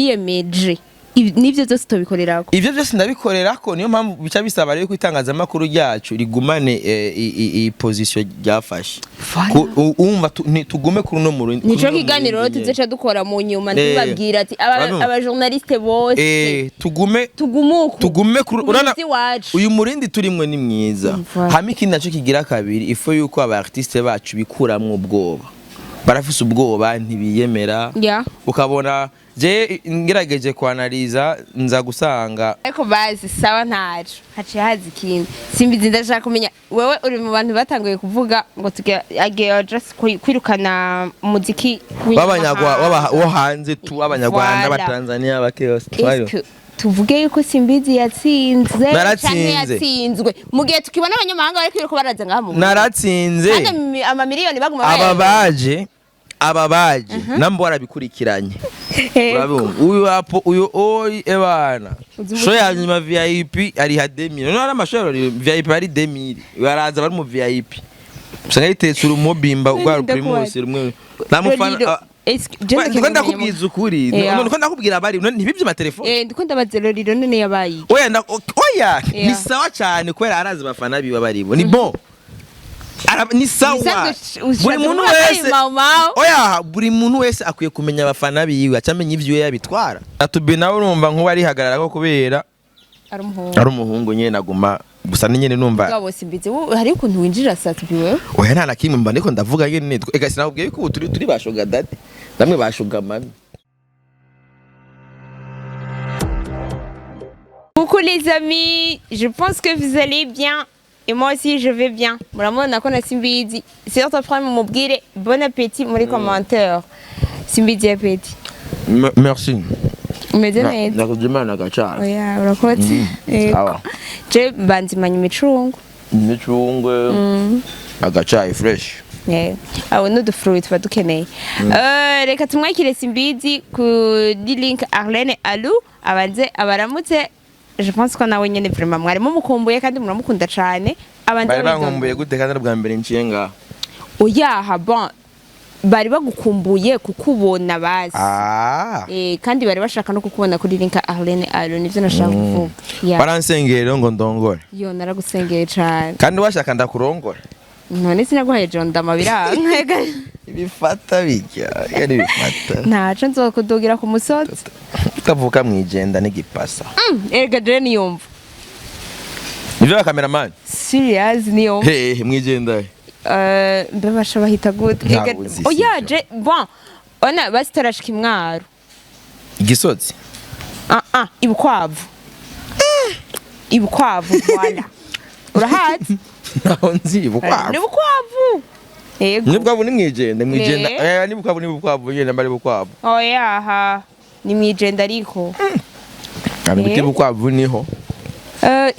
Wiyemeje nivyo byose tubikorerako. Ivyo byose ndabikorera ko, niyo mpamvu bica bisaba rero ko itangazamakuru ryacu rigumane i position ryafashe. Voilà. Umva tugume kuri uno murundi. Nico kiganiro rero tuzoca dukora mu nyuma, ntibabwira ati Urabumva? Abajournaliste bose Tugume tugumuku tugume kuri urana iwacu. Uyu murindi turimwe ni mwiza. Voilà. Hama ikindi naco kigira kabiri, il faut yuko aba artiste bacu bikuramwo ubwoba. Barafise ubwoba, ntibiyemera. Ukabona je ngerageje kwanaliza, nza gusanga Ariko bazi sawa, ntaco haciye haza ikindi. Simbizi, ndashaka kumenya, wewe uri mu bantu batanguye kuvuga ngo agiye just kwirukana umuziki w'abanyagwa w'inyamahanga. Wo hanze tu, abanyarwanda, Voilà. abatanzania, abakeyose. Est-ce que tuvuge yuko Simbizi yatsinze Naratsinze. canke yatsinzwe, mu gihe tukibona abanyamahanga bari kwiruka baraza ngaha mu Burundi? Naratsinze. Kandi amamiliyoni baguma Aba bayaronka. baje, aba baje nambo warabikurikiranye. Urabumva uyu apo uyu oyi ebana Uzi show ya nyuma VIP ari ha 2000. None ari amashow ya VIP ari 2000, baraza bari mu VIP, usanga yitetse urumobimba rwa Ndakubaza. Primus rumwe namufana. Roriro, je Ndiko ndakeneye ndakubwiza ukuri. Ndiko ndakubwira abari ntibivye amatelefone. Ndiko ndabaza Roriro none yabaye iki? Oya, oya. Ni sawa cyane kubera arazi abafana biwe baribo ni bon. Ni sawa. Bisanzwe Buri muntu ushatse kuvuga ko ari wese Mau Mau? Oya, buri muntu wese akwiye kumenya abafana biwe, acamenya ivyo yabitwara. Atubi nawe urumva nkuba arihagarara ko kubera Ari umuhungu. Ari umuhungu nyene, naguma gusa ni nyene numva. Mugabo Simbizi, hari ukuntu winjira Satubi wewe. Oya, nta na kimwe, mba ndiko ndavuga nyene. Ega sinakubwiye ko ubu turi ba sugar daddy namwe ba sugar mummy. Coucou les amis, je pense que vous allez bien. Et moi aussi je vais bien. Muramubona ko na Simbizi. Surtout prendre mumubwire bon appétit muri commentaire. Simbizi, appétit. Merci. Umeze neza? Ndakugira Imana gacana. Oya, urakoze. Yego. Sawa. Je banzimanya imicungo. Imicungwe, agacayi fresh. Yeah. Abo n'udufruit tuba dukeneye. Reka tumwakire Simbizi kuri link Arlene Alu, abanze abaramutse. Je pense ko nawe nyene vraiment mwari mumukumbuye kandi muramukunda cane. Abanze Bari abidondo. bankumbuye gute kandi ari ubwa mbere nciye ngaha? Oyaha, bon, bari bagukumbuye kukubona bazi. Kandi bari bashaka no kukubona kuri link Arlene Alu, nivyo nashaka kuvuga. Yeah. Baransengeye rero ngo ndongore. Yo, naragusengeye cane. Kandi washaka ndakurongora. None sinaguhaye John Dama biranga. Ibifata bijya yari bifata. Ntaco nzokudugira ku musozi. Utavuka mwijenda n'igipasa. Erega je niyumva. Nivyo ba cameraman. Serious, niyumva. Hehe, mwijenda? Mbe basha bahita gute? Ntabwo Erega uzi, oya. sivyo. Je bon ona basi tarashika imwaro. Igisozi. Ah ah, ibukwavu, ibukwavu, voilà, urahazi? Naho nzi bukwavu. Ni bukwavu, yego. Ni bukwavu, ni mwijenda, mwijenda. Eh. Ni bukwavu, ni bukwavu yenda bari bukwavu. Oya, ni mwijenda ariko. Kandi Eh. biti bukwavu niho.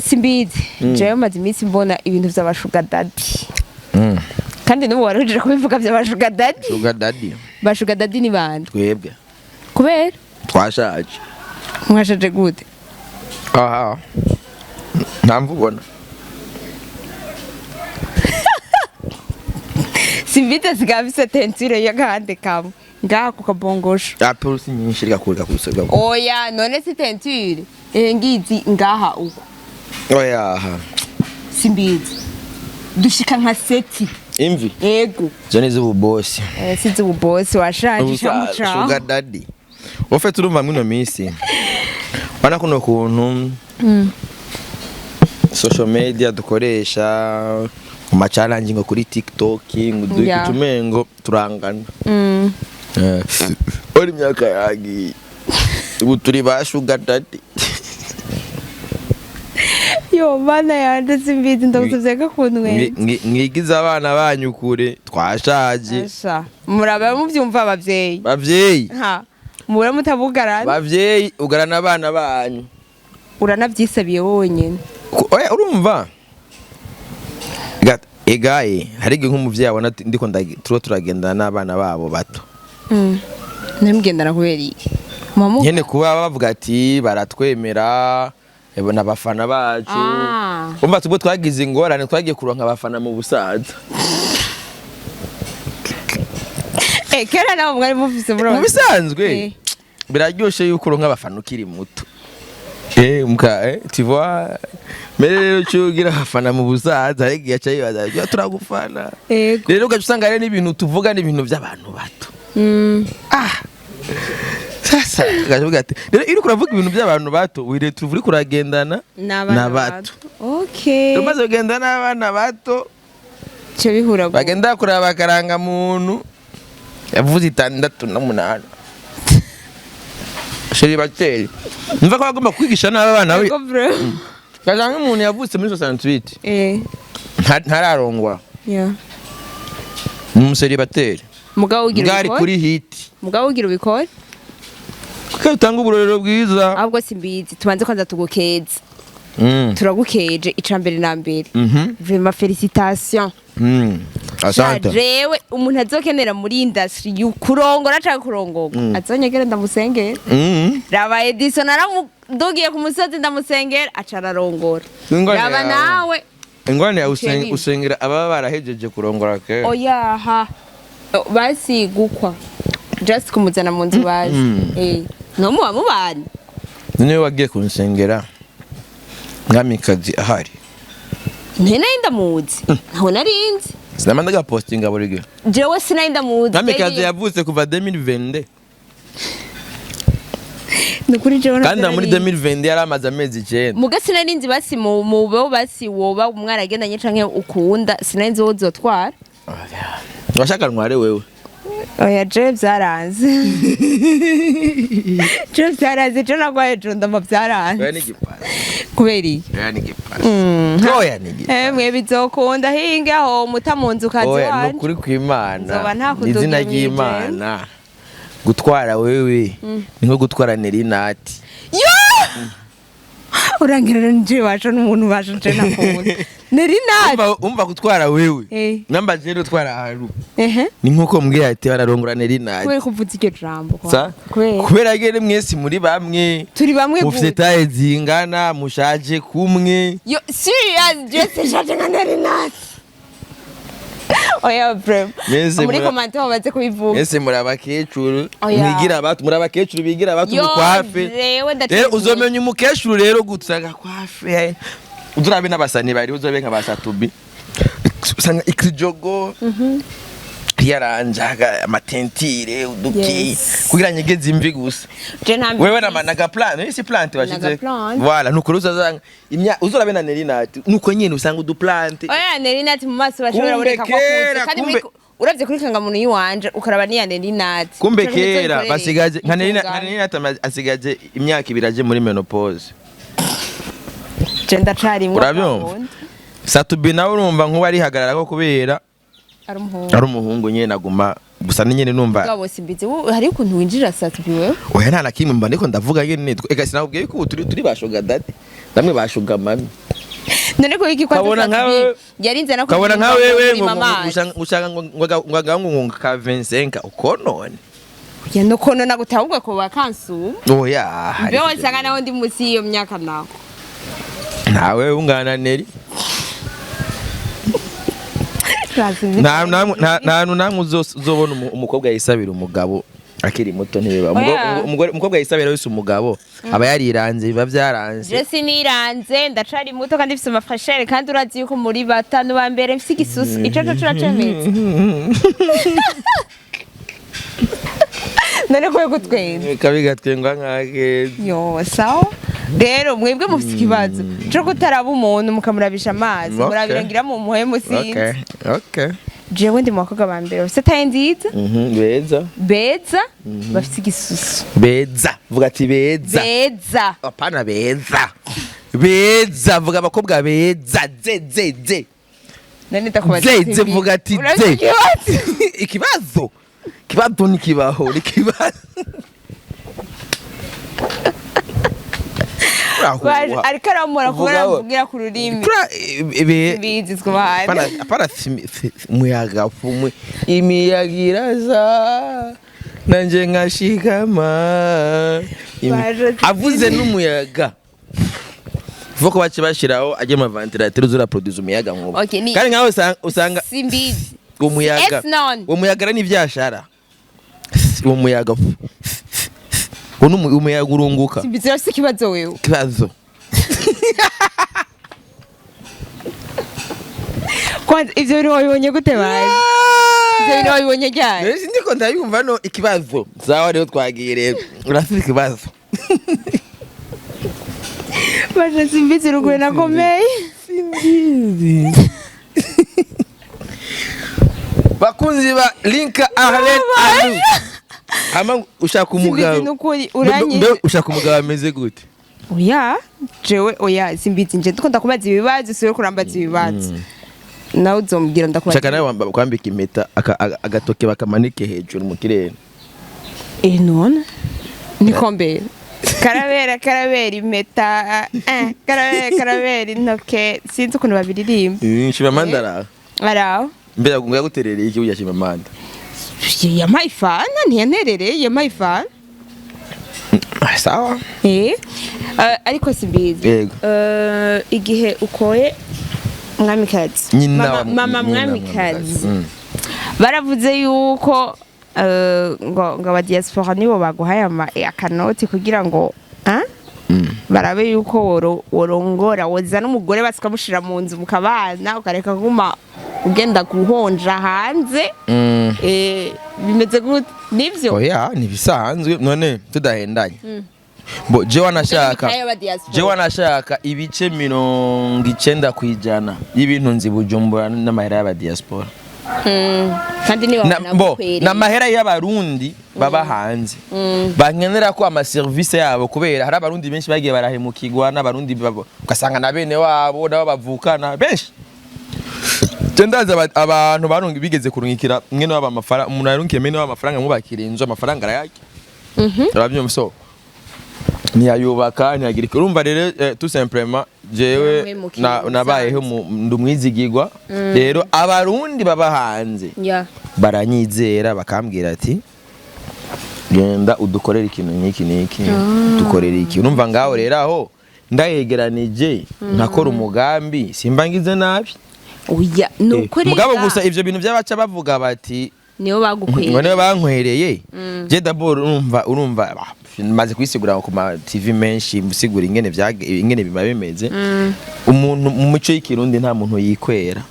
Simbizi, jewe maze iminsi mbona ibintu vy'aba sugar daddy, kandi n'ubu warujije kubivuga vy'aba sugar daddy. Sugar daddy. Ba sugar daddy ni bande? Twebwe. Kubera Twashaje. Mwashaje gute? Aha, nta mvubona. Simbizi asigaye afise teinture y'agahande kamwe ngaha ku kabongosho. Apple nyinshi reka kurusa. Oya, none si teinture ngizi ngaha uko. Oya aha. Simbizi, dushika nka sept. Imvi. Yego. Zo ni z'ububosi. Sizi ububosi, washaje. Sugar daddy. Ufite urumva mwino minsi bana kuno kuntu social media dukoresha mu ma challenge ngo kuri TikTok ngo dukutumengo turangana. Uri imyaka yagiye, ubu turi ba sugar daddy. Yo mana yanje, Simbizi, ndagusavye gakuntu. Mwigize abana banyu kure, twashaje. Asha, muraba muvyumva abavyeyi? Bavyeyi. Ha mubura mutabugarana. Bavyeyi, ugarana abana banyu. Uranavyisabiye wowe nyene. Oya, urumva egaye hari igihe nk'umuvyeyi abona ati ndiko turiho turagendana n'abana babo bato. Ntimugendana kubera iki? Muba Nyene kuba bavuga ati baratwemera, ebo n'abafana bacu. Umva, tubwo twagize ingorane, twagiye kuronka abafana mu busaza. Kera nabo mwari mufise muri Mu bisanzwe. Biraryoshe yuko uronka abafana ukiri muto. Muka tu vois, mais rero cyo ugira abafana mu busaza, ariko igihe aca yibaza: "Yo, turagufana." Rero ugaca usanga rero n'ibintu tuvuga n'ibintu by'abantu bato. Ah, sasa ugaca ati rero iyo uriko uravuga ibintu by'abantu bato, wireta uriko uragendana n'abana na bato. Umaze kugenda n'abana bato, cyo bihura bagenda kuraba akarangamuntu yavuze 68, célibataire, numva ko bagomba kwigisha n'abana be. Ego bro. Kaza nk'umuntu yavutse muri 68, ntararongwa, ni umucélibataire. Mugabo ugira Bwari ubikore. Kuri hit. Mugabo ugira ubikore. Kuko utanga uburorero bwiza. Ahubwo simbizi, tubanze kwanza tugukeza. Turagukeje icambere na mbere. Vraiment, félicitations. Asante. Jewe umuntu azokenera muri industry kurongora canke kurongorwa, azonyegere ndamusengera. Raba Edison, naramudugiye ku musozi ndamusengera, aca ararongora. Ingorane Raba yawe. nawe. Ingorane yawe, Chérie. usengera ababa barahejeje kurongora kera. Oyaha. Oh, basi gukwa just kumuzana mu nzu bazi. No muba mubana. Niwe wagiye kunsengera, mwamikazi ahari? Nari ndamuzi, ntaho narinzi. Sinama ndagapostinga buri gihe. Jewe sinari ndamuzi. Mwamikazi yavutse kuva 2022. Ni ukuri, jewe Kandi ntabyo muri nari nzi. 2022 yari amaze amezi 9. Muga sinari nzi basi mu bo basi woba mwaragendanye canke ukunda, sinari nzi wowe uzotwara. Washaka ntware wewe? Oya, jewe byaranze, jewe byaranze, jewe nagwaye jondama, byaranze. Oya, ni igipasi. Kubera iki? Oya, ni igipasi. Oya, ni igipasi. Emwe, bizokunda hinge aho muta mu nzu kazi Oya, ni wanje. ukuri kw'Imana. Nzoba nta Ni izina kudugira. ry'Imana, gutwara wewe ni nko gutwara Nerinati. Yo! Urangira nje wacu n'umuntu wacu nje nakunda. Neri nati. Umva, gutwara wewe, namba je gutwara ahantu, ni nkuko mbwira ati bararongora Nerinati. Kubera kuvuza iryo jambo kwa. Sa Kubera. Kubera gere mwese muri bamwe. Turi bamwe Mufite gute? taille zingana, mushaje kumwe. Yo, serious, je sishaje nka Neri nati. Oya, bro. Mwese Muri commentaire baze kubivuga. Mwese muri abakecuru. Oya. Mwigira abato, muri abakecuru bigira abato. Yo, Mukwafe. jewe Rero ndateguye. uzomenya umukecuru rero gusanga kwafe, uzurabe n'abasani bari, uzobe nka basatubi, usanga ikijogo yaranjaga amatentire uduki kugira nyegeze imvi gusa. Je nta Wewe na naga plante, si plante bashize. Naga plante. Voilà, nukuri uzazanga imya uzorabe na Nerinati, nuko nyene usanga uduplante. Oya, Neri nati mu maso bashobora Kumbe bureka ko akuze kera, kandi muri uravye kuri kangamuntu yiwanje ukaraba niya Neri nati. Kumbe kera basigaje nka Nerina, nka Nerinati asigaje imyaka 2 aje muri ménopause. Je ndacarimwo. Urabyumva? Satubi nawe urumva nkuba arihagarara ko kubera Ari umuhungu. Ari umuhungu nyene, aguma gusa ni nyene numva. Mugabo simbizi, hari ukuntu winjira Satubi wewe. Oya, nta na kimwe mba ndiko ndavuga nyene. Eka, sinakubwiye ko ubu turi ba sugar daddy, bamwe ba sugar mummy. None ko iki kwanza Kabona Satubi yarinze no Kabona nka wewe ngo ngo gushaka ngo ka 25 uko none. Ya, no kono nagutahubwa ko bakansuma. Oya, hari Mbe wasanga nawe ndi munsi y'iyo myaka nawe. Ntawe ungana Neri. Nta hantu namwe uzobona umukobwa yisabira umugabo akiri muto, ntibiba. Oya. Umukobwa yisabira wese umugabo aba yariranze, biba byaranze. Je siniranze, ndacari muto kandi mfise amafraîcheur, kandi urazi yuko muri batanu ba mbere mfise igisusu, ico co curacemetse. None ko gutwenza? Kabigatwengwa nk'akeza. Yo, sawa rero, mwebwe mufise ikibazo co kutaraba umuntu mukamurabisha amazi. Murabira ngira mu muhemu, sinzi. Okay. Jewe ndi mu bakobwa ba mbere bafise taille nziza, Beza. Beza, bafise igisusu. Beza, vuga ati beza. Beza. Apana, beza, beza, vuga abakobwa beza, ze ze ze. None ndakubaza. Ze ze, vuga ati Urafise ze. ikibazo? Ikibazo, ikibazo nikibaho, nikibazo. Baje- ariko aramura kubera Uvuga we. mvugira ku rurimi. Kura Mbizi twubahane. Apana, umuyaga fumwe, imiyaga iraza nanje nkashikama. Baje. Avuze n'umuyaga vuga ko bace bashiraho ajye mu ventilateur uzura produce umuyaga nkuba. Okay, Kandi nkawe usanga Simbizi. uwo muyaga, S non. uwo muyaga ari n'ivyashara, uwo muyaga. Ngo umuyaga urunguka. Simbizi, urafise ikibazo wewe. Kibazo. Kwanza ivyo bintu wabibonye gute bazi? Ivyo bintu wabibonye ryari? Rero ndiko ndabiyumva no ikibazo. Sawa, rero twagiye rero. Urafise ikibazo. Baje Simbizi ruguye nakomeye. Simbizi. Bakunzi ba Linka Arlene Alu. Hama ushaka Simbizi, umugabo. nukuri uranyize. Mbe ushaka umugabo ameze gute? Oya, jewe oya, Simbizi, nje ndiko ndakubaza ibibazo, siwe kurambaza ibibazo. Nawe uzombwira ndakubaza. Ushaka nawe kwambika impeta agatoke bakamanike hejuru mu kirere. Eh none niko mbere. Karabera karabera impeta, karabera karabera intoke, sinzi ukuntu babiririmba. Shimamanda ra. Araho. Mbere yaguterereye iki burya Shimamanda? Yampaye ifana, ntiyanterereye, yampaye ifana. Ah, sawa. Ariko Simbizi. Yego. Igihe ukoye mwamikazi. Nyina Mama, wa mama nyina wa mwamikazi. Baravuze yuko ngo aba diaspora nibo baguhaye akanoti kugira ngo ah? Barabe yuko worongora wozana umugore basi ukamushira mu nzu mukabana, ukareka kuguma ugenda guhonja hanze. Bimeze gute, nivyo? Oya, ntibisanzwe none tudahendanye. Bo je wanashaka Imikaya y'aba diaspora. je wanashaka ibice 90% y'ibintu nzi Bujumbura n'amahera y'aba diaspora. Kandi niba Bo n'amahera y'abarundi baba hanze bankenera ko ama service yabo, kubera hari abarundi benshi bagiye barahemukirwa n'abarundi ugasanga na bene wabo nabo bavukana benshi. Je ndazi abantu barungi bigeze kurungikira mwene wabo amafaranga, umuntu yarungikiye mwene wabo amafaranga amwubakira inzu, amafaranga arayarya. Urabyumva? So ntiyayubaka, ntiyagira iki. Urumva rero, tout simplement jewe Yamuhemukiye nabayeho ndi umwizigirwa. Rero abarundi baba hanze baranyizera, bakambwira ati genda udukorere ikintu nk'iki n'iki, dukorere iki. Urumva ngaho rero aho ndayegeranije nkakora umugambi, simba ngize nabi. Oya, nuko rero Mugabo gusa ivyo bintu by'abaca bavuga bati nibo ngo bagukwiriye. niyo bankwereye. Je d'abord urumva maze kwisigura ku ma TV menshi, musigura ingene ingene biba bimeze. Umuntu mu mico y'ikirundi nta muntu yikwera.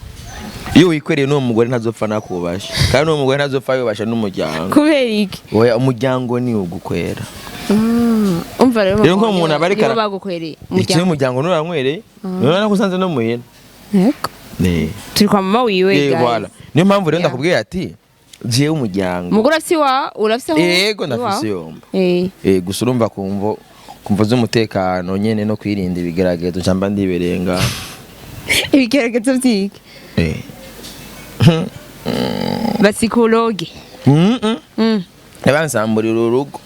Iyo wikwereye n'uwo mugore ntazopfa nakubasha, kandi n'uwo mugore ntazopfa yubasha n'umuryango. Kubera iki? Oya, umuryango ni ugukwera. Umva rero, Rero nk'umuntu aba ariko nibo bagukwereye. Umuryango, umuryango nurankwereye none nakusanze no muhira. Yego. Ne. Turi kwa mama wiwe, guys. Voilà, niyo mpamvu rero Yeah. ndakubwiye ati jewe umuryango. Umugore afise iwawe, urafise aho? Yego, ndafise Iwawe? yomba. Gusa urumva kumvo z'umutekano nyene no kwirinda ibigeragezo nca ndibereye ngaho. Ibigeragezo vyiki? Basikologe. Abansamburira urugo.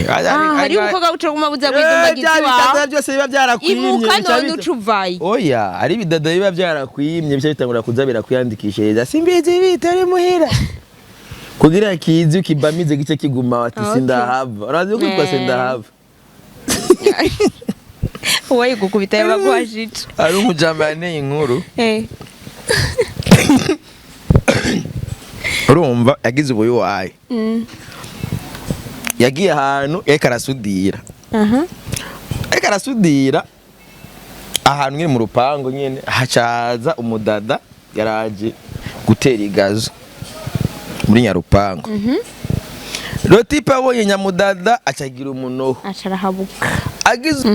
Ah, hari umukobwa uca guma buza kwidumbagiza Bya iwawe. bidada byose biba byarakwimye. Imuka bica none uca uvayo. Oya, hari ibidada biba byarakwimye bica bitangura kuza birakwiyandikishiriza Simbizi bitari muhira kugira kizi ukibamize gice kiguma ati sindahava. Urazi ko kwitwa sindahava. Uwaye gukubita yabaguhashije. Ari umujamba yanteye inkuru. Urumva yagize ubuyuwayi, yagiye ahantu yariko arasudira, ariko arasudira ahantu nyine mu rupangu nyine, hacaza umudada yaraje gutera igazo muri nyarupangu. Rotipe abonye nyamudada acagira umunoho. Acarahabuka. Agize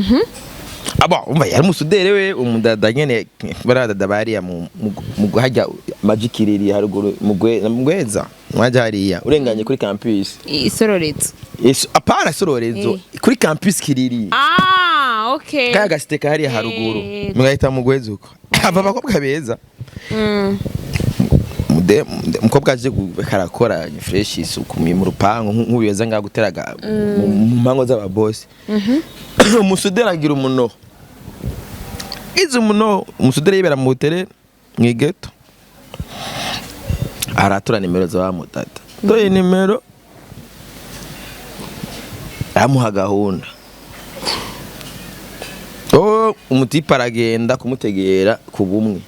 aba umva yari umusudere we umudada nyene, baradada bariya mu hajya majikiriri haruguru mu Gweza mwaja hariya urenganye kuri campus. Isororezo. Apana sororezo, kuri campus Kiriri. Ah, okay. Kaya gasiteka hariya haruguru, mugahita mu Gweza uko aba bakobwa beza. Umukobwa aje karakora fresh isuku mu rupangu nk'ubiyeza ngaho guteraga mu mpango z'ababosi. Umusuderi agira umunoho, izi umunoho, umusuderi yibera mu butere mu igeto, aratura nimero za mutata, toye nimero aramuha gahunda. Oh, umutipe aragenda kumutegera ku bumwe,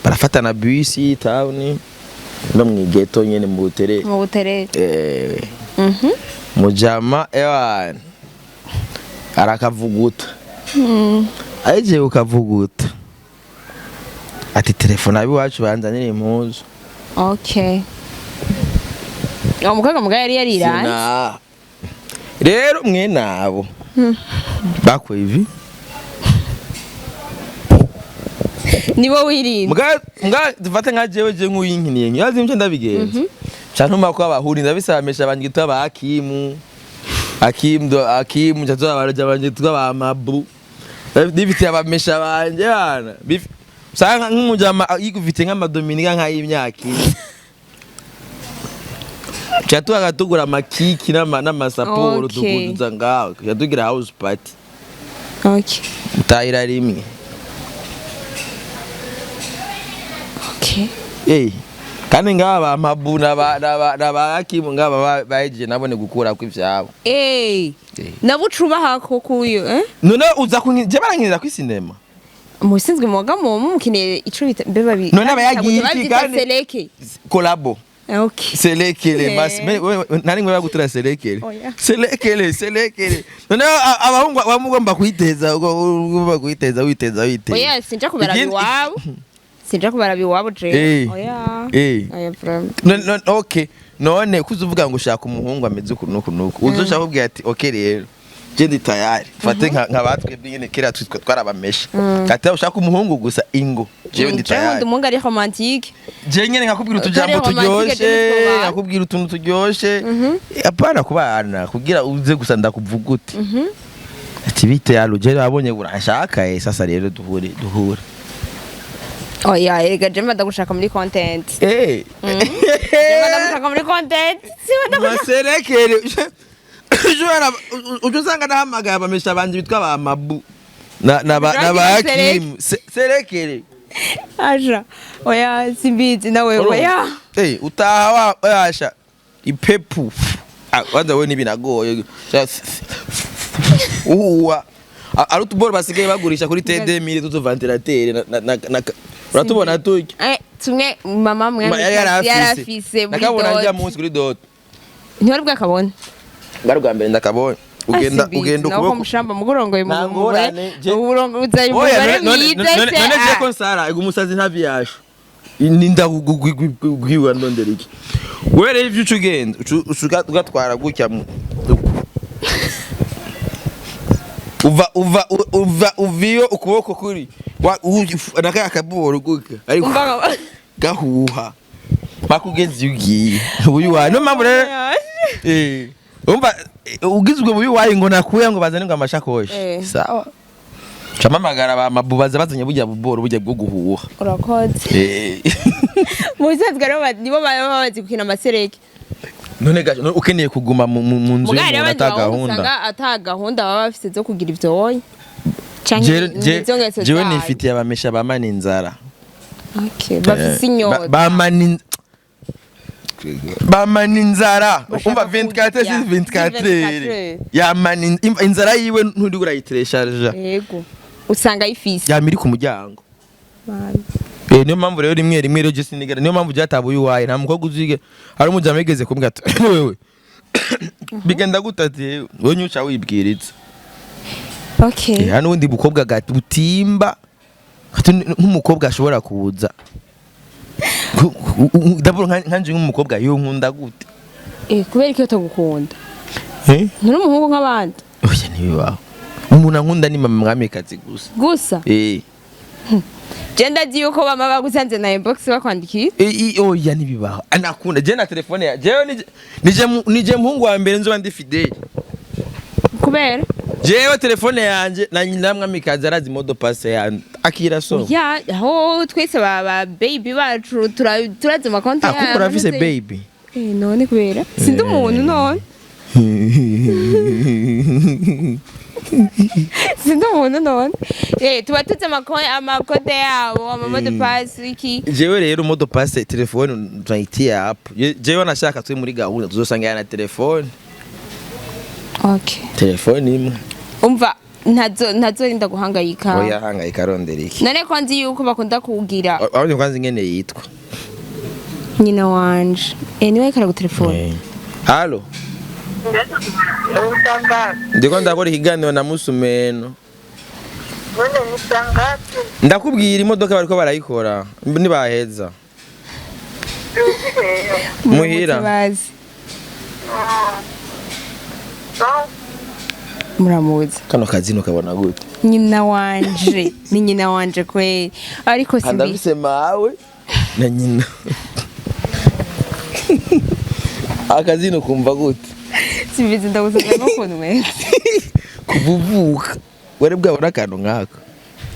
barafatana bisi town no mu igeto nyene mu butere. Mu butere. Mujama ewan Arakavuguta, ahejeje kukavuguta ati: "Telefone abiwacu banzanire impuzu." Okay, uwo mukobwa mugabo yari yariranze. Sina. Rero mwene abo bakoye ivi. Nibo wirinda. Mbwa dufate nka jewe, je nk'uyinkiniye nkibaza imco ndabigenza, ca ntuma ko abahuri ndabisabamesha abantu gitwa ba Akimu, Akimu do Akimu, ca tuba abanje gitwa ba Mabu, nifitiye abamesha banje bana. Usanga nk'umujama yigufitiye nk'amadominika nk'ay'imyaka 4, ca tubaga tugura amakiki n'amasaporo. Tukuzuza ngaho, ca tugira house party. Utahira rimwe. Eh, kandi ngaba ba Mabu n'aba Akimu ngaba bahejeje nabone gukurako ivyabo. Eh, nabucubaha koko uyo, eh? None uza je barankinira kuri sinema. Musinzwe muwaga mu mumukeneye ico bita mbe babi. None aba yagiye iki babyita kandi? Seleke. Kolabo. Selekele. Mas nari ngwe bagutura selekele. Oya. Selekele, selekele. None abahungu bamugomba kwiteza, ugomba kwiteza, witeza, witeza. Oya, sinja kubaraba iwabo, sinja kubaraba iwabo je. Oya. Oya, vraiment. No, okay, none kuza uvuga ngo ushaka umuhungu ameze uku nuku nuku, uzoshaka kubwira ati: "Okay rero je ndi tayari." Fate nka batwebwe nyene kera twitwa twarabamesha, ati: "Ushaka umuhungu gusa, ingo jewe ndi Jewe nkunda tayari." umuhungu ari romantique. Je nyene nkakubwira Utari utujambo romantique, turyoshe, je nitwo. nkakubwira utuntu turyoshe, apana kubana kugira uze gusa ndakuvugute ati: "Bite yalo, je nabonye uranshaka, eh, sasa rero duhure, duhure." Oya, erega je mba ndagushaka muri content. Je mba ndagushaka muri content, siba ndagushaka. Maserekere ushobora uca usanga nahamagaye abamesha banje bitwa ba Mabu na ba Hakimu. Serekere. Aja, oya, simbizi nawe, oya. Eh, utaha wayasha ipepu. Ah, kwanza wewe nibinagoye uwa ari utuboro basigaye bagurisha kuri TD1000 tutu ventilateur na uratubona turya. Eh, tumwe mama mwami Yari yarafise yarafise muri nakabona njya dot. Munsi kuri dot. Ntiwari bwakabona? Bwari bwa mbere ndakabonye. Ugenda ugenda ukuboko ukuboko mushamba mugurongoye mu Nta ngorane, uburongo uzaye Oya, umugore none mwiza none se. none je ko nsara ego umusazi ntavyasha ninda gugwiwa ndondera iki? Wewe rero ivyo uca ugenda uca ugatwara gutya uva uva iyo ukuboko kuri nakaya kaboro gutya ariko gahuha mpaka ugeze iyo ugiye uyu wawe. Niyo mpamvu rero umva, ugizwe bubi wayi ngo nakuya ngo bazane ngo amashakoshi. Sawa, camamagara ba Mabu baza bazanye burya buboro burya bwo guhuha. Urakoze. Mu bisanzwe rero nibo baba bazi gukina amasereke. None gaje none ukeneye kuguma mu nzu mugabo hariho y'umuntu abandi ata bahungu gahunda. Usanga ata gahunda baba bafise zo kugira ivyo woye canke nizo ngeso Jewe zayo. nifitiye abamesha bamana inzara. Okay, bafise inyota. Bamana inzara. Bashaka Umva, 24 kurya. sur 24. 24. Yamana inzara yiwe, nturi urayitereshaja. Yego, usanga ayifise. Yama iri ku muryango. Eh, niyo mpamvu rero rimwe rimwe rero je sinigera, niyo mpamvu byatabuye uwaye nta mukobwa uzige. Hari umujama yigeze kumbwira ati: "Wewe bigenda gute?" Ati: "Wowe nyuca wibwiriza." Eh, hano ubundi bukobwa butimba. Ati, nk'umukobwa ashobora kuza d'abord nkanje nk'umukobwa yo nkunda gute? Eh, kubera iki utagukunda? Eh? Nturi umuhungu nk'abandi? Oya, ntibibaho. Umuntu ankunda ni mama mwamikazi gusa. Gusa? Eh. Je ndazi yuko bama bagusanze na inbox bakwandikiye. Oya, ntibibaho. Anakunda je na telefone ya jewe nije muhungu wa mbere nzoba ndi fidèle. Kubera? Jewe telefone yanje na nyina mwamikazi arazi mot de passe yanje akira so. Ya, aho twese ba baby bacu turazi amakonti. Ah, kuko urafise baby? Eh, none kubera sindi umuntu? None sindi umuntu? None tuba tuzi amakode yabo, ama mots de passe, iki. Jewe rero mot de passe telefone nzayitia app. Jewe nashaka turi muri gahunda tuzosanga na telefone. Telefone imwe. Umva, ntazo ntazorinda guhangayika. Oya, hangayika arondera iki? None ko nzi yuko bakunda kuwugira. Abonye kwanza ingene yitwa. Nyina wanje, niwe ariko aragutelefona. Halo. Utangapi? Ndiko ndakora ikiganiro na Musumeno. None ni sangapi? Ndakubwira, imodoka bariko barayikora, ntibaheza. Muhira. Bazi. Ah. Muramuzi. Kano kazino kabona gute? Nyina wanje ni nyina wanje kweli, ariko simbi. Ndafise mawe na nyina. Akazino kumva gute? Simbizi, ndagusabye n'ukuntu mwese. Kuva uvuka wari bwabona akantu nk'aka?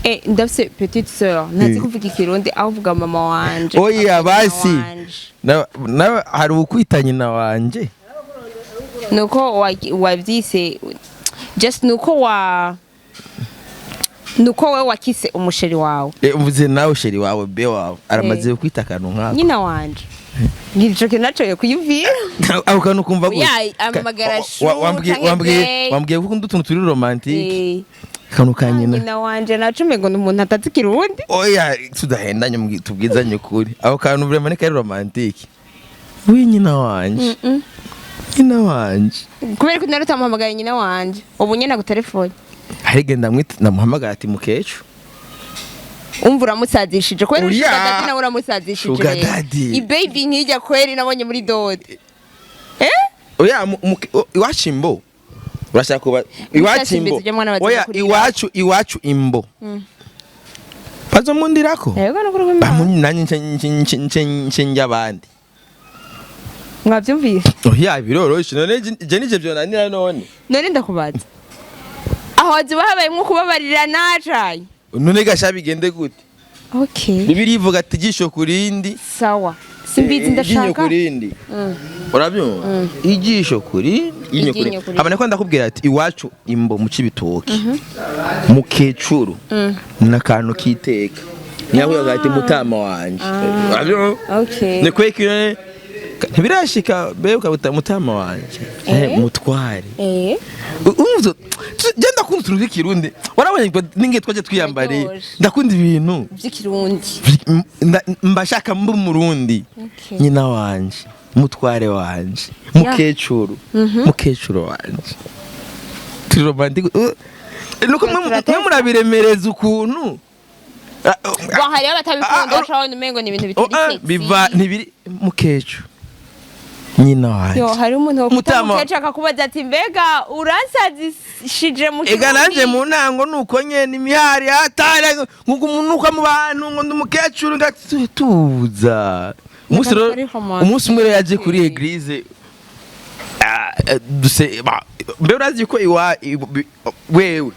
Eh, ndafise petite sœur ntazi kuvuga Ikirundi, aho uvuga mama wanje Oya. avuga nyina Basi. wanje. Hari ukwita nyina wanje. Nuko wavyise just nuko wewe wakise umuchéri wawe. Eh, mvuze nawe chéri wawe, be wawe aramaze kwita akantu nk'aka? Nyina wanje ngira ico kintu naco yo kuyumvira. Ako kantu kumva gute? Ya, amamagara chou canke bae. Wambwiye ko ukunda utuntu turi romantique. Eh, Akantu ka nyina. Nyina wanje naco umengo ni umuntu atazi Ikirundi. Oya, tudahendanye, tubwizanye ukuri, ako kantu vraiment ni kari romantique. Wi, nyina wanje, nyina wanje. Kubera ko nari utamuhamagaye nyina wanje, ubu nyene agutelefone. Harige ndamwita, ndamuhamagara ati mukecuru. Umva, uramusazishije kubera Oya. sugar daddy, nawe uramusazishije. Sugar Rero. daddy. I baby nkijya kweri nabonye muri dode, eh. Oya, iwacu imbo, urashaka kuba iwacu imbo? Ujya mwana baziga Oya. kurira. Iwacu imbo bazomundirako. Yego, nukuri kw'Imana. Nanjye nce njya abandi. Mwavyumvise. Oya, biroroshe. None je nije vyonanira none? None ndakubaza, aho haziba habayemwo kubabarira nacaye? None gasha bigende gute? Okay. Bibiliya ivuga ati ijisho ku rindi. Sawa, simbizi. Iryinyo Ndashaka ku rindi. Urabyumva? Ijisho ku rindi, iryinyo ku Iryinyo rindi. ku rindi. Abana ko ndakubwira ati iwacu imbo mu Cibitoki, mukecuru n'akantu k'iteka niyavugaga ati mutama wanje. Urabyumva? Okay. Ni kweki none ntibirashika be ukabuta mutama wanje? Eh. Eh, mutware. Eh. Umva, je ndakunda utuntu tw'ikirundi. Warabonye ngo ninge twaje twiyambariye. Biraryoshe. Ndakunda ibintu Vy'ikirundi. Mba shaka mba umurundi. Okay. Nyina wanje, mutware wanje, mukecuru, mukecuru wanje, turi romantique. Nuko mwe murabiremereza ukuntu. Ah, oh, Bon, hariho abatabikunda. Ah, Bashobora umengo ni ibintu oh, bitari ah, sexy. Biva ntibiri mukecuru, nyina wanje. Yo, hari umuntu wokuta Mutama. mukecuru akakubaza ati mbega uransazishije mu Ega nanje Kirundi? mu ntango nuko nyene imihari hatari nkuko umunuka mu bantu ngo ndi umukecuru ngatuza. Umunsi rero Ari romantique. umunsi umwe rero yaje kuri église. Ah, duse mbe urazi ko iwa wewe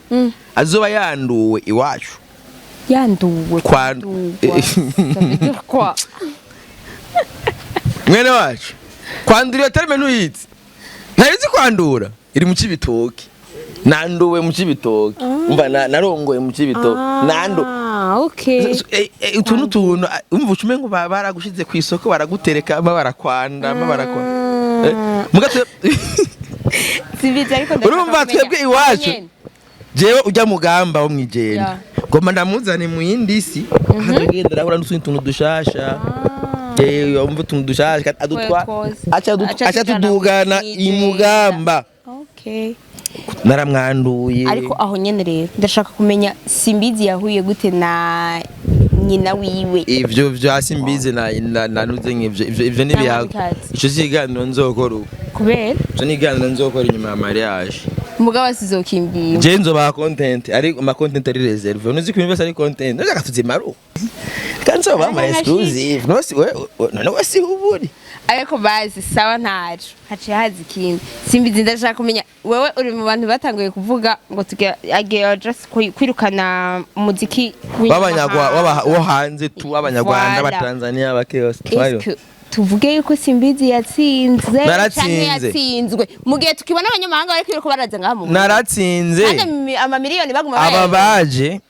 azoba yanduwe iwacu? Yanduwe? Kwandurwa, ça veut dire quoi? Mwene wacu, kwandura iyo terme ntuyizi? Ntabizi kwandura iri mu Cibitoki. Nanduwe mu Cibitoki. Umva, narongoye mu Cibitoki, nandu Ah, okay. Utu n'utuntu, umva, ucume ngo baragushize ku isoko, baragutereka, ma barakwanda, ma barakwa. Muga Simbizi, ariko ndashaka Urumva, kumenya. twebwe iwacu Nyene. jewe ujya mugamba wo mwijenda, ngomba ndamuzane mu yindi si, agenda arahura n'utundi tuntu dushasha. Umva, utuntu dushasha adutwa Twose. aca Aca aca tujana tudugana mwijenda. imugamba. Okay. Naramwanduye. Ariko aho nyene rero ndashaka kumenya, Simbizi yahuye gute na nyina wiwe? Ivyo vya Simbizi na nuze nk'ivyo, ivyo n'ibihago. Mwamikazi. Ico kiganiro nzokora ubu. Kubera? Ico ni ikiganiro nzokora inyuma ya mariage. Mugabo asizokimbwira. Je nzobaha content, ari ama content ari réservé. Nuzi ko ibintu byose ari content ndashaka tuzimara ubu kandi nzobaha ama exclusive. No si we, none we si uburi. Ariko bazi, sawa, ntaco haciye haza ikindi. Simbizi, ndashaka kumenya, wewe uri mu bantu batanguye kuvuga ngo agiye just kwirukana umuziki W'abanyagwa w'inyamahanga. wo hanze tu, abanyarwanda, Voilà. abatanzania, abakeyos. Est-ce que tuvuge yuko Simbizi yatsinze Naratsinze. canke yatsinzwe, mu gihe tukibona abanyamahanga bari kwiruka baraza ngaha mu Burundi? Naratsinze. Kandi amamiliyoni baguma Aba bayareba. baje,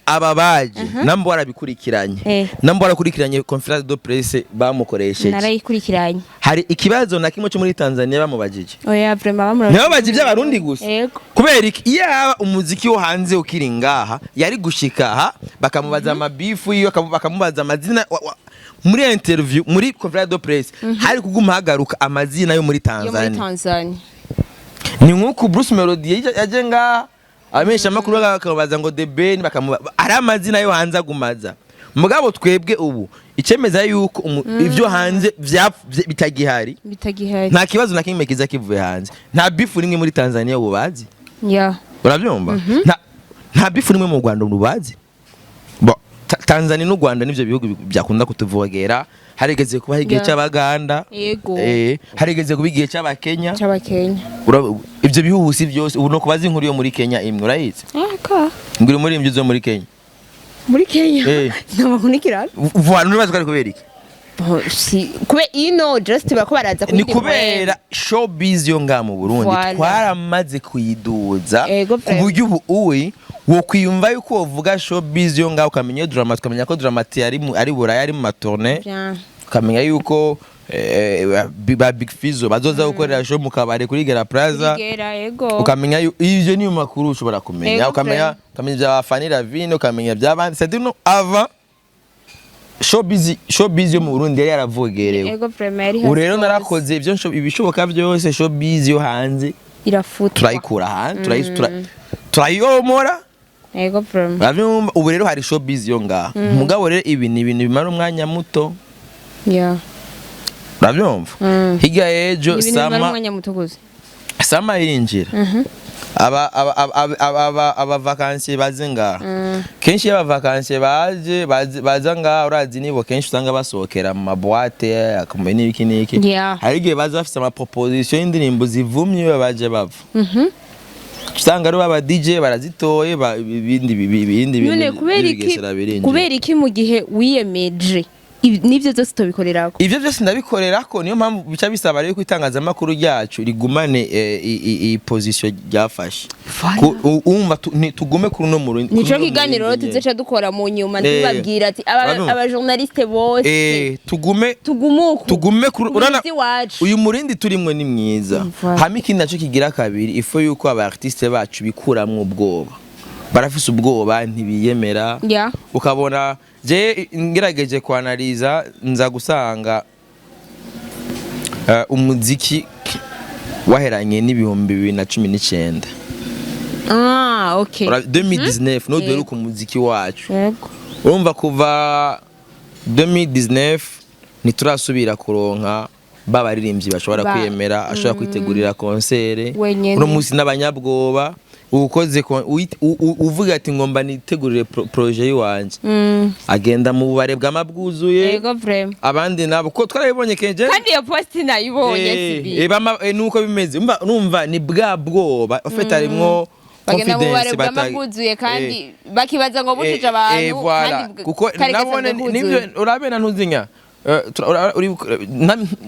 aba baje nambo warabikurikiranye? Eh. Nambo warakurikiranye conférence de presse bamukoresheje? Narayikurikiranye. Hari ikibazo na kimwe cyo muri Tanzania bamubajije? Oya, vraiment, bamura Ntibabajije iby'abarundi gusa. Yego. Kubera iki? Iyo yaba umuziki wo hanze ukiri ngaha, yari gushika aha bakamubaza amabifu yiwe, bakamubaza amazina muri interview, muri conférence de presse hari kuguma hagaruka amazina yo muri yo muri Tanzania. Tanzania. Ni nk'uku Bruce Melody yaje ngaha, abamenyesha amakuru bakamubaza ngo The Ben, bakamuba ari amazina yo hanze agumaza. Mugabo twebwe ubu icemeza yuko ivyo hanze bitagihari. Bitagihari. Nta kibazo na kimwe kiza kivuye hanze. Nta beef nimwe muri Tanzania ubu bazi. Urabyumva? Nta beef nimwe mu Rwanda ubu bazi. Bo, Tanzania n'u Rwanda nivyo bihugu byakunda kutuvogera. Harigeze kuba igihe cy'Abaganda. Harigeze kuba igihe cy'Abakenya. C'Abakenya. Ivyo bihuhusi byose ubu no kubaza inkuru yo muri Kenya imwe urayizi? Ah, ka. Ngiri muri imvyo zo muri Kenya. Muri Kenya. Ntabakunikirana. Voilà, nuribaza ko ari kubera iki? Bon, si kube ino just bako baraza Ni kubera showbiz yo ngaha mu Burundi twaramaze kuyiduza ku buryo ubu uwi wokwiyumva yuko wovuga showbiz yo ngaha, ukamenya iyo Drama, ukamenya ko Drama T ari ari Buraya, ari mu ma tournées, Bien. ukamenya yuko ba Big Fizzo bazoza gukorera show mu kabari kuri Gera Plaza. Gera, ego. Ukamenya ivyo niyo makuru ushobora kumenya. Ukamenya, ukamenya ibya Fanny Lavine, ukamenya iby'abandi. C'est no avant showbiz yo mu Burundi yari yaravogerewe. Ego, vraiment yari Ubu rero hasi. narakoze ibyo ibishoboka byose, showbiz yo hanze Irafutwa. turayikura hanze, turayomora. Ego, vraiment. Urabyumva? Ubu rero hari showbiz yo ngaha. Mugabo rero ibi ni ibintu bimara umwanya muto. Urabyumva? Hirya y'ejo Ibintu bimara sama umwanya muto gusa. Sama irinjira, aba vacanciers baze ngaha. Kenshi iyo aba vacanciers baje baza ngaha, urazi nibo kenshi usanga basohokera mu ma boîtes akamenya n'ibiki n'iki. Hari igihe baza bafise ama propositions y'indirimbo zivumye. Iyo baje bava, usanga ari aba DJ barazitoye, ibindi None bintu kubera iki by'ibigesera birinjira. Kubera iki mu gihe wiyemeje n'ivyo byose tubikorerako? Ivyo byose ndabikorera ko niyo mpamvu bica bisaba rero ko itangazamakuru ryacu rigumane iyi position ryafashe. Voilà. Umva tugume kuri uno murundi. Nico kiganiro rero tuzoca dukora mu nyuma, tubabwira ati Urabona? Aba journaliste bose Tugume tugumuku tugume kuri urana iwacu. Uyu murindi turimwe ni mwiza. Voilà. Hama ikindi naco kigira kabiri, il faut yuko aba artiste bacu bikuramwo ubwoba. Barafise ubwoba, ntibiyemera. Ukabona je ngerageje kwanaliza, nza gusanga umuziki waheranye n'2019. Ah, okay. 2019 no duheruka umuziki wacu. Urumva kuva 2019 ntiturasubira kuronka babaririmbyi bashobora kwiyemera, ashobora kwitegurira concert. Wenyene. Uno munsi n'abanyabwoba. Ukoze uvuga ati ngomba nitegurire projet yiwanje, agenda mu bubare bw'amabwuzuye. Ego, vraiment. Abandi nabo ko twarabibonye kenshi. Kandi iyo post nayibonye, sibi. Nuko bimeze. Numva ni bwa bwoba ufite, harimwo Bagenda mu bubare confidence bw'amabwuzuye kandi bakibaza ngo bushije abantu. Voilà. Kandi Kuko kari nabone gasanzwe nivyo kuzuye. urabena ntuzinya.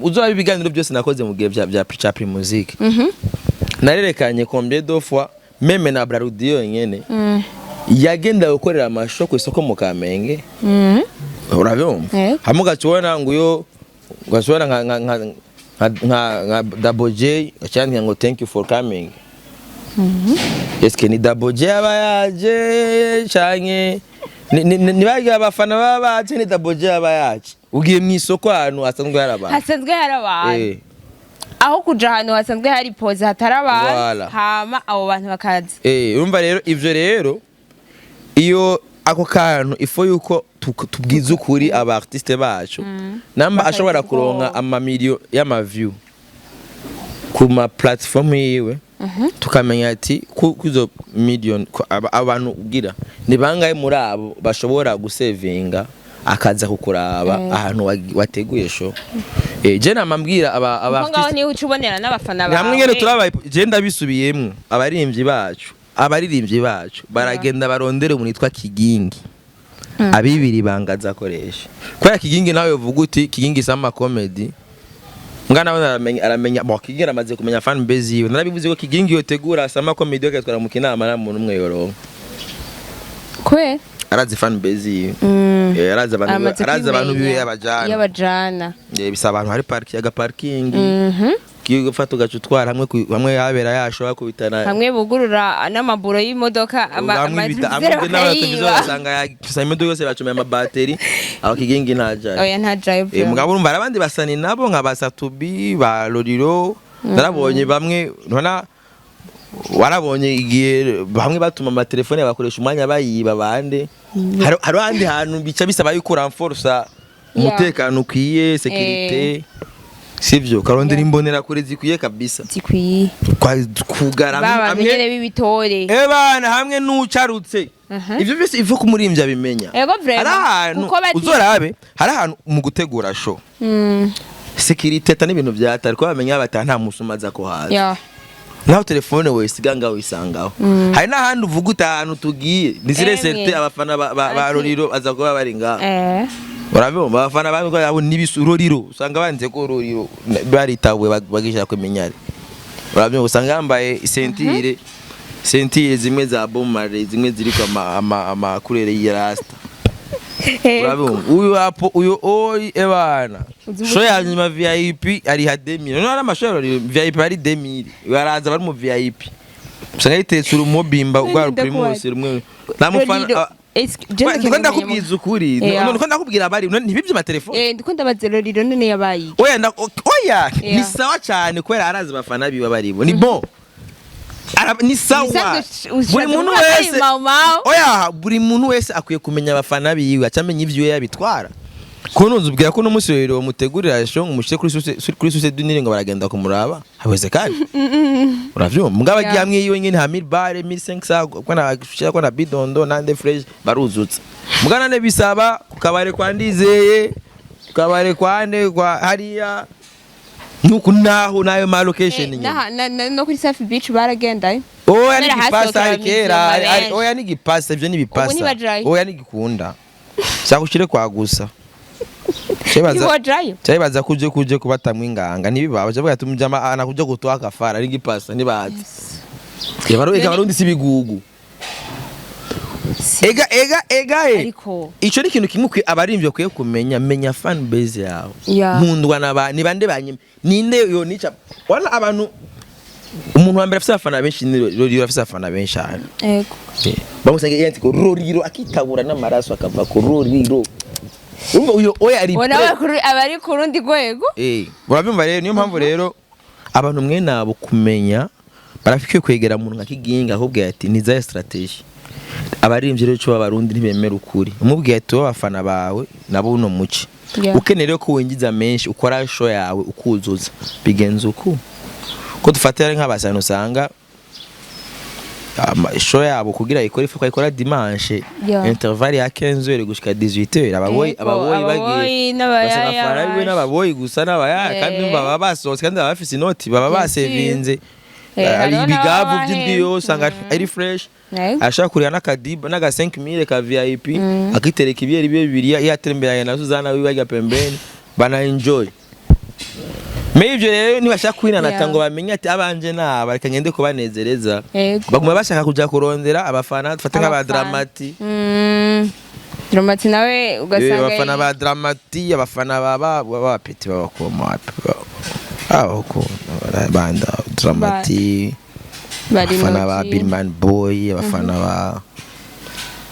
Uzoraba ibiganiro byose nakoze mu gihe bya ca Primusic, narerekanye combien de fois même na Brarudi yonyene yagenda gukorera ama show ku isoko mu Kamenge. Urabyumva? Hamwe ugacubona ngo uyo ugacubona nka Double J cyandika ngo "Thank you for coming." Eske ni Double J aba yaje canke ni barya abafana baba baje? Ni Double J aba yaje? Ugiye mu isoko ahantu hasanzwe hari abantu. Hasanzwe hari abantu. Aho kuja ahantu hasanzwe hari pose hatari abantu, hama abo bantu bakaza. Urumva rero ivyo rero, iyo ako kantu il faut yuko tubwiza ukuri aba artiste bacu namba Bakagira ashobora kuronka ubwoba. amamiliyoni y'ama view ku ma platform yiwe, tukamenya ati kuzo million abantu ugira ni bangahe muri abo bashobora gusevinga akaza kukuraba ahantu wateguye show. Je namambwira aba Kuko ngaho artiste niho uca ubonera n'abafana bawe. Hamwe ngene turabaye, je ndabisubiyemwo, abaririmbyi bacu baragenda barondere umuntu yitwa Kigingi abibiri bangaza akoresha, kubera Kigingi nawe uvuga uti Kigingi sama comedy ngana nawe aramenya bo Kigingi aramaze kumenya fan base yiwe. Narabivuze ko Kigingi yotegura sama comedy akatwara mu kinama na muntu umwe yoronka. Kwe Arazi fan base yiwe. Arazi abantu, Amaze arazi abantu biwe kwimenya abajana. iyo abajana. Bisaba abantu hari park aga parking kiyo gufata ugaca utwara hamwe hamwe habera yashobora kubitana. Hamwe bugurura n'amaburo y'imodoka Hamwe amateleviziyo n'abateleviziyo bakayiba. Usanga usanga imodoka yose bacomeye amabateri aho Kigingi ntajayo. Oya, ntajayo. Mugabo urumva hari abandi basani nabo nka ba Satubi, ba Loriro, narabonye bamwe ntona. Warabonye igihe bamwe batuma amatelefone bakoresha umwanya bayiba bande. Hari ahandi hantu bica bisaba yuko uramforsa umutekano ukwiye, sécurité, sivyo? Karondera imbonera kure zikwiye kabisa. Zikwiye. Kugara ba bantu hamwe nyene b'ibitore. Ebana hamwe n'ucarutse. Ivyo byose ivo kumurimbya bimenya. Ego vraiment. Hari ahantu Kuko uzorabe, hari ahantu mu gutegura show sécurité ata n'ibintu vyatari ko bamenya bata nta musuma aza ko haza. Naho telefone wesiga ngaho wisangaho. Hari n'ahandi uvuga uti ahantu tugiye nizire Emwe. serte abafana ba Roriro baza kuba bari ngaho. Urabibona abafana bamwe abo nibisu Roriro, usanga banditse ko Roriro baritabuye bagishaka kumenyare. Urabyumva, usanga yambaye ceinture zimwe za bomare, zimwe ziriko ama couleur ya rasta. Urabibona uyu apo uyu oyi ebana show ya nyuma VIP ari ha 2000. None ari amashow ya Roriro VIP ari 2000, baraza bari mu VIP, usanga yitetse urumobimba rwa Primus rumwe nta mufana. Roriro, je Ndiko ndakeneye ndakubwiza ukuri. Ndiko ndakubwira abari ntibibye amatelefone. Ndiko ndabaza Roriro none yabaye iki? Oya, oya. Ni sawa cyane kubera arazi abafana biwe baribo ni bon. Ni sawa. Buri muntu wese Mau Mau. Oya, buri muntu wese akwiye kumenya abafana biwe, acamenya ivyo yabitwara. Ko nunze ubwira ko n'umunsi rero mutegurira show ngo mushire kuri source du Nil ngo baragenda kumuraba habeze, kandi uravyumva mugabo agiye hamwe yiwe nyene ha 1000 bare 1500 ko na shira ko na bidondo nande fresh baruzutse. Mugana ne bisaba ku kabare kwa Ndizeye, ku kabare kwa nde kwa hariya nuku naho nayo ma location nyene. No kuri Safi Beach baragendayo. Oya, ni Kubera gipasa hasohokera hari kera abamizirima benshi. oya, ni gipasa ivyo ni bipasa. Ubu ntibajayo. Oya, ni gikunda shaka ushire kwa gusa. Ntibojayo. Cyabaza kuje kubatamwa inganga ntibibaba cyavuga ati umujama anakuja kutoa kafara ari gipasa ntibazi. Ega Barundi si bigugu. Ega e. Ariko Ico ni ikintu kimwe abarimvyi bakwiye kumenya: menya fan base yawe. Nkundwa na ba ni bande banyime ninde yo nica wala abantu. Umuntu wa mbere afise abafana benshi ni Roriro, afise abafana benshi cyane. Bamusanga yanditse ko Roriro akitabura n'amaraso akava ku Roriro. Urumva uyo oya ari Ubona abari ku rundi rwego. Urabyumva rero, niyo mpamvu rero abantu mwe nabo kumenya barafikwiye kwegera umuntu nka Kiginga ahubwo ati ni za stratégie. Abaririmbyi rero cyo b'Abarundi ntibemera ukuri. Umubwiye ati wowe abafana bawe nabo uno muce. Ukeneye rero ko winjiza menshi, ukora show yawe ukuzuza bigenza uku ko dufatira nk'abasano usanga show yabo kugira ikore ifu ikora dimanche intervalle ya 15h gushika 18h, ababoyi ababoyi bagiye ababoyi n'abayaya basanga fara biwe baje. N'ababoyi gusa n'abayaya kandi baba basohotse kandi baba bafise inoti baba Bien sûr. basevinze. Hariho ibigavu n'ababa by'indwi bahembwe. yose usanga ari fresh. Ashaka kurira n'akadiba n'aga 5000 ka VIP, akitereka ibiyeri bibe bibiri yatemberanye na Suzana wiwe ajya pembeni bana enjoy. Mais ivyo rero ntibashaka kwinanata ngo bamenye ati abanje naba reka ngende kubanezereza. Baguma bashaka kuja kurondera abafana dufate nk'aba Abafana. Dramati. Dramati nawe ugasanga Abafana ba Dramati, abafana ba peti babakoma aho ko banda Dramati, bari abafana ba Noji. Billman Boy, abafana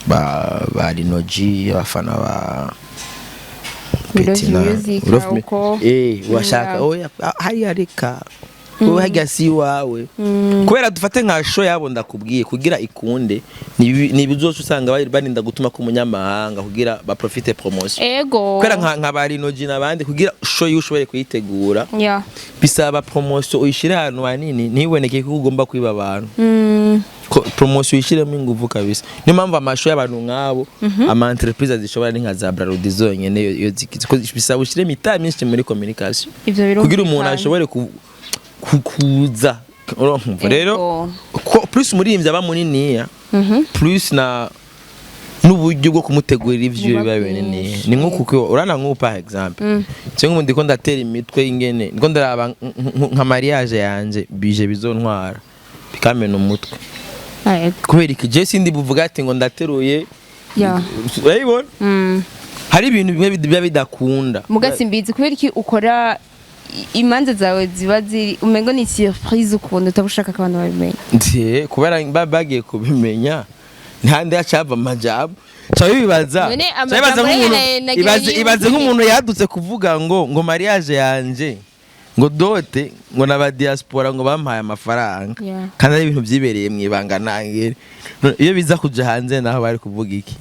ba Linoji, abafana ba We Love Peti na Music, We Love uko. Washaka oya hariya reka wowe hajya si iwawe. Kubera dufate nka show yabo ndakubwiye kugira ikunde ni bizoca usanga barinda gutuma ku munyamahanga kugira baprofite promotion. Kubera nka ba Linoji n'abandi kugira show yiwe ushobore kuyitegura bisaba promotion uyishire ahantu hanini ntiboneke ko ugomba kwiba abantu. Ko promotion uyishiremo inguvu kabisa. Niyo mpamvu amashow y'abantu nk'abo ama entreprise zishobora ni nka za Brarudi zonyene iyo zikize ko bisaba ushire imitahe myinshi muri communication Ivyo birumvikana. Kugira umuntu ashobore kuza. Urumva rero ko plus umuririmbyi aba muniniya, plus na n'uburyo bwo kumutegurira ivyo Buba biba binini. bwinshi. Ni nko kuko urana nk'ubu par exemple cyangwa ubu ndiko ndatera imitwe ingene ndiko ndaraba nka mariage yanje bije bizontwara bikamena umutwe. Kubera iki je sindi buvuga ati ngo ndateruye. Urabibona hari ibintu bimwe biba bidakunda. Muga simbizi kubera iki ukora imanza zawe ziba ziri umengo ni surprise ukuntu utabushaka ko abantu babimenya. Nti kubera bagiye kubimenya ntihandi hacava amajambo ca bibaza. None Ca bibaza amajambo nk'umuntu nagira ibaze yiyumvire. nk'umuntu yadutse kuvuga ngo mariage yanje Ngo dot, ngo n'aba diaspora ngo bampaye amafaranga, kandi ari ibintu vyibereye mu ibanga nangere. None iyo biza kuja hanze naho bari kuvuga iki?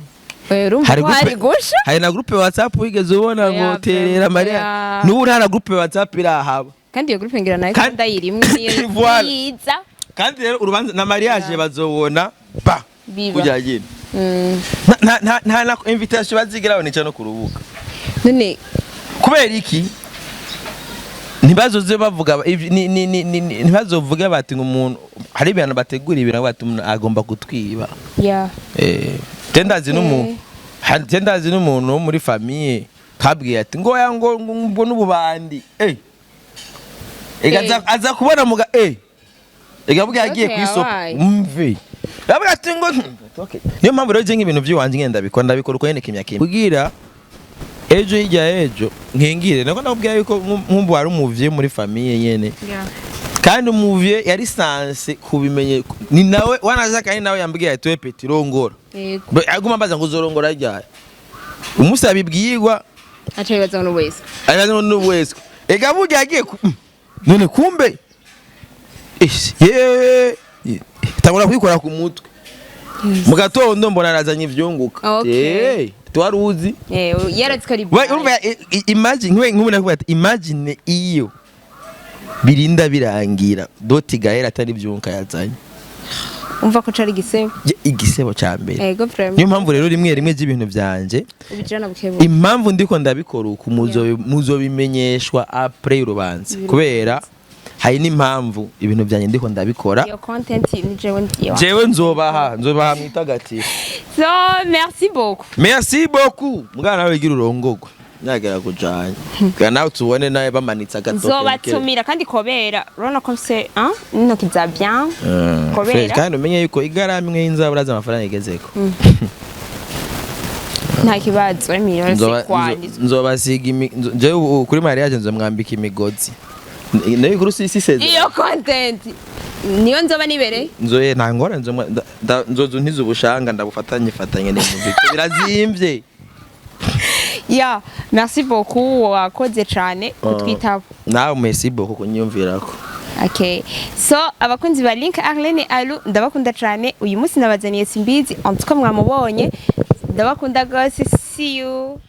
Urumva ko hari gusha. Hari na groupe WhatsApp wigeze ubona ngo Oya, terera Maria? Oya. N'ubu nta na groupe WhatsApp irahaba. Kandi iyo groupe ngira nayo ndayirimwe, niyo Voilà. yiza. Kandi rero urubanza na mariage bazobona ba Biba. kujya nyine. Nta na invitation bazigira banica no ku rubuga. None Kubera iki? Ntibazoze bavuga ntibazovuge bati ngo umuntu, hari ibintu bategura, ibintu bati umuntu agomba kutwiba. Je ndazi n'umuntu, je ndazi n'umuntu wo muri famille kabwiye ati ngo ya ngo n'ububandi ega aza kubona muga ega yagiye Okay, ku isoko. yabaye. Mve yavuga ati ngo okay. Niyo mpamvu rero je nk'ibintu by'iwanje ngenda ndabikora, ndabikora uko nyene, kimya kimya, kugira ejo hirya ejo nkingire. Nako nakubwira yuko nkumbu wari umuvye muri famille nyene, kandi umuvye yari sanse kubimenye, ni nawe wanaza, kandi nawe yambwiye ati: "We petit, rongora." Aguma ambaza ngo uzorongora ryari? Umunsi abibwirwa aca bibaza ngo wese. Ari n'uwese. Ega burya yagiye none kumbe ish, yewe tangura kwikora ku mutwe mu gatondo, mbona arazanye ivyunguka. Twari uzi. Yarazi ko ari We, urumva, imagine nk'ubu nakubwira ati imagine iyo birinda birangira dot gahera atari ivyunguka yazanye. Umva ko cari igisebo. Igisebo ca mbere. Ego vraiment. Niyo mpamvu rero rimwe rimwe ry'ibintu vyanje ubijana bukebuke. Impamvu ndiko ndabikora uku, muzobimenyeshwa après urubanza, kubera hari n'impamvu ibintu vyanjye ndiko ndabikora. Iyo content ni jewe ndiyo. Jewe nzobaha mwitagatifu. So merci beaucoup. Merci beaucoup. Mugana nawe wigira urongogwe nyagera kujanya bwa nawe tubone nawe bamanitse agatoke. Nzobatumira kandi kobera urabona ko mfise, hein, n'intoki za bien. Kobera. Fresh. Kandi umenye yuko igarama imwe y'inzabura z'amafaranga igezeko. Nta kibazo, miliyoni sikwani. Nzobasiga jewe ubu kuri mariage nzomwambika imigozi. Nayo kuri si sezerano. Iyo content niyo nzoba nibereye. Nzoye nta ngorane, nzozu ntize ubushanga ndabufatanye fatanye n'umuziki birazimvye. Ya, merci beaucoup, wakoze cane kutwitaba. Nawe merci beaucoup kunyumvirako. Okay. So abakunzi ba Link Arlene Alu, ndabakunda cane. Uyu munsi nabazaniye Simbizi, en tout cas mwamubonye. Ndabakunda gose. See you.